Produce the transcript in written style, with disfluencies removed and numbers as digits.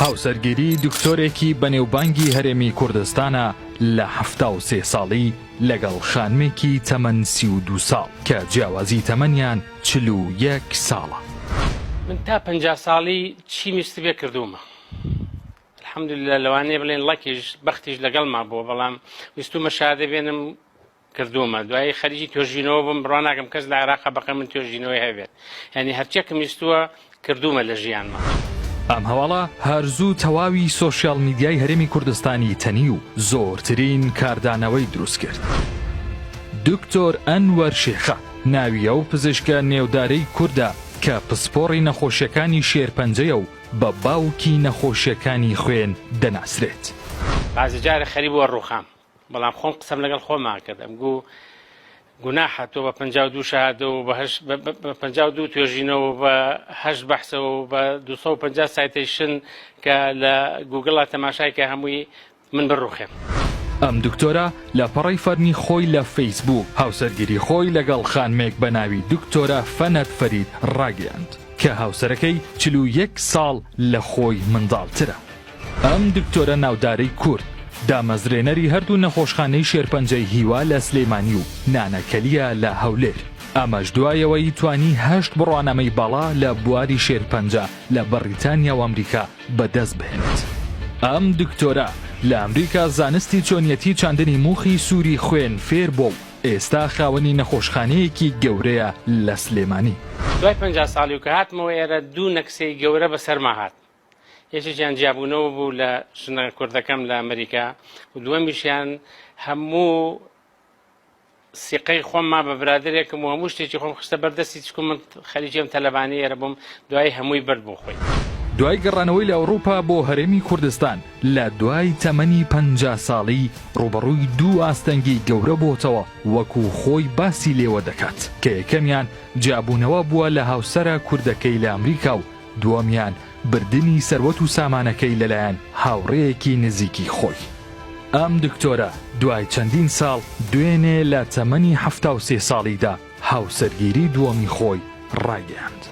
هاوسەرگیری دکتۆرێکی بەنێوبانگی هەرێمی کوردستانە لە 73 ساڵی لەگەڵ خانمێکی تەمەن 32 ساڵ کە جیاوازی تەمەنیان 41 ساڵە. من تا 50 ساڵی چیم ویستبێ کردوومە الحمدللە لەوانەیە بڵێن ڵەکیش بەختیش لەگەڵما بووە بەڵام ویستومە شادە بێنم کردوومە دوایی خەریکی توێژینەوە بم بڕوا ناکەم کەس لە عێراقا بەقەی من توێژینەوەی هەبێت یانی هەرچێکم ویستووە کردوومە لە ژیانما. ئەم هەواڵە هەر زوو تەواوی سۆشیال میدیای هەرێمی کوردستانی تەنی و زۆرترین کاردانەوەی دروست کرد. دکتۆر ئەنوەر شێخە ناوی ئەو پزیشکە نێودارەی کوردە کە پسپۆڕی نەخۆشیەکانی شێرپەنجەیە و بە باوکی نەخۆشیەکانی خوێن دەناسرێت. بازی جارێ خەریک بووە ڕووخام بەڵام خۆم قسەم لەگەڵ خۆما کرد ئەمگو گوناحە تۆ بە 52 شەهادە و بە 52 توێژینەوە بە هەشت بەحسەوە و بە 250 citation کە لە گوگڵا تەماشای کە هەمووی من بڕوخێم. ئەم دکتۆرە لە پەڕەی فەرمی خۆی لە فەیسبووک هاوسەرگیری خۆی لەگەڵ خانمێک بە ناوی دکتۆرە فەنەد فەرید ڕاگەیاند کە هاوسەرەکەی 41 ساڵ لە خۆی منداڵترە. ئەم دکتۆرە ناودارەی کورد، دامەزرێنەری هەردوو نەخۆشخانەی شێرپەنجەی هیوا لە سلێمانی و نانەکەلییە لە هەولێر، ئەمەش دوایەوەی توانی هەشت بڕوانامەی باڵا لە بواری شێرپەنجە لە بەڕیتانیا و ئەمریکا بەدەست بهێنێت. ئەم دکتۆرە لە ئەمریکا زانستی چۆنیەتی چاندنی موخی سووری خوێن فێر بووە و ئێستا خاوەنی نەخۆشخانەیەکی گەورەیە لە سلێمانی. دوای 50 ساڵی و کە هاتمەوە ئێرە دوو نەکسەی گەورە بەسەرما هات. یەکێکیان جیابوونەوە بوو لە ژنە کوردەکەم لە ئەمریکا و دووەمیشیان هەموو سیقەی خۆم ما بە برادێکم و هەموو شتێکی خۆم خستە بەردەستی چکو من خەریکی ئەم تەلەبانی ئێرە بووم دوای هەمووی برد بۆ خۆی. دوای گەڕانەوەی لە ئەوڕوپا بۆ هەرێمی کوردستان لە دوای تەمەنی 50 ساڵی ڕووبەڕووی دوو ئاستەنگی گەورە بۆتەوە وەکو خۆی باسی لێوە دەکات کە یەکەمیان جیابوونەوە بووە لە هاوسەرە کوردەکەی لە ئەمریکا و دووەمیان بردنی سەروەت و سامانەکەی لەلایەن هاوڕێیەکی نزیکی خۆی. ئەم دکتۆرە دوای چەندین ساڵ دوێنێ لە تەمەنی 73 ساڵیدا هاوسەرگیری دووەمی خۆی ڕایگەیاند.